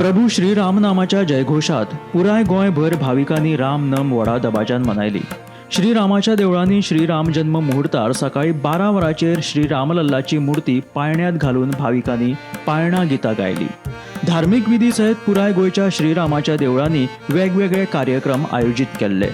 प्रभू श्रीरामनामाच्या जयघोषात पुराय गोंयभर भाविकांनी रामनम व्हडा दबाज्यान मनयली. श्रीरामाच्या देवळांनी श्रीराम जन्म मुहूर्तार सकाळी 12 वरांचेर श्रीरामलल्लाची मूर्ती पाळण्यांत घालून भाविकांनी पाळणा गितां गायली. धार्मीक विधी सयत पुराय गोंयच्या श्रीरामाच्या देवळांनी वेगवेगळे कार्यक्रम आयोजीत केल्ले.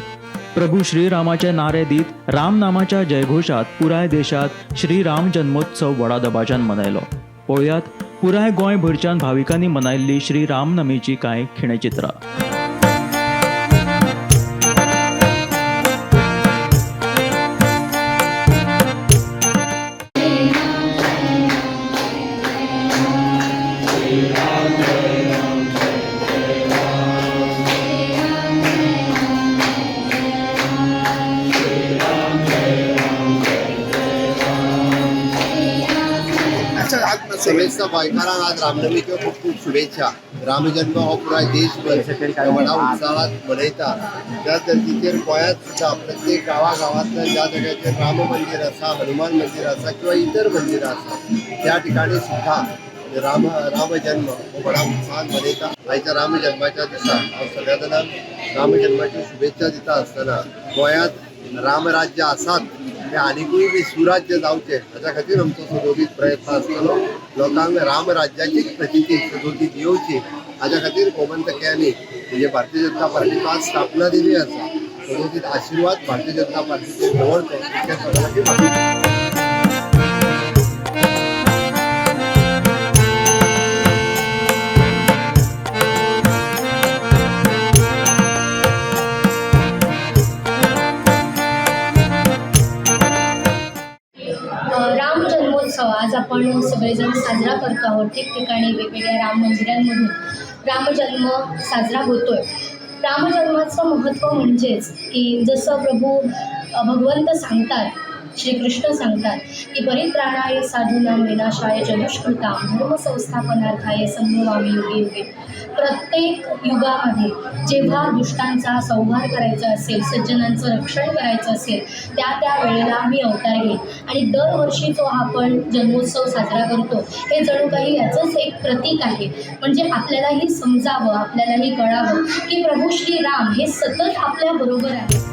प्रभू श्रीरामाचे नारे दीत रामनामाच्या जयघोषात पुराय देशात श्रीराम जन्मोत्सव व्हडा दबाज्यान मनयलो. पळोवयात पुराय गोंयभरच्यान भाविकांनी मनयल्ली श्रीरामनमीची कांय खिणचित्रां. समेस्त गोंयकारांक आज रामनमीच्यो खूब खूब शुभेच्छा. रामजन्म हो पुराय देशभर व्हडा उत्साहात मनयता. त्या धर्तीचेर गोंयांत सुद्दां प्रत्येक गांवा गांवांतल्यान ज्या जाग्याचेर राम मंदीर आसा, हनुमान मंदीर आसा किंवा इतर मंदिरां आसा त्या ठिकाणी सुद्दां रामजन्म हो व्हडा उत्साहान मनयता. आयच्या रामजन्माच्या दिसा हांव सगळ्या जाणांक रामजन्माच्यो शुभेच्छा दिता आसतना गोंयांत रामराज्य आसात ते आनिकूय बी सुराज्य जावचें हाच्या खातीर आमचो सदोदीत प्रयत्न आसतलो. लोकांक रामराज्याची प्रचिती सदोदीत येवची हाच्या खातीर गोमंतक्यांनी म्हणजे भारतीय जनता पार्टीचो आज स्थापना दिली आसा. सदोदीत आशिर्वाद भारतीय जनता पार्टीचेर दवरचो इतकें सगळ्यांची मागणी. राम जन्मोत्सव आज आपण सगळेजण साजरा करतो आहोत. ठिकठिकाणी वेगवेगळ्या राम मंदिरांमधून रामजन्म साजरा होतो आहे. रामजन्माचं महत्त्व म्हणजेच की जसं प्रभू भगवंत सांगतात, श्रीकृष्ण सांगतात की परित्राणाय साधूनां विनाशाय च दुष्कृतां धर्मसंस्थापनार्थाय संभवामी युगे युगे. प्रत्येक युगामध्ये जेव्हा दुष्टांचा संहार करायचा असेल, सज्जनांचं रक्षण करायचं असेल, त्या त्या वेळेला मी अवतार घेईन. आणि दरवर्षी जो आपण जन्मोत्सव साजरा करतो हे जणू काही याचंच एक प्रतीक आहे. म्हणजे आपल्यालाही समजावं, आपल्यालाही कळावं की प्रभू श्रीराम हे सतत आपल्याबरोबर आहे.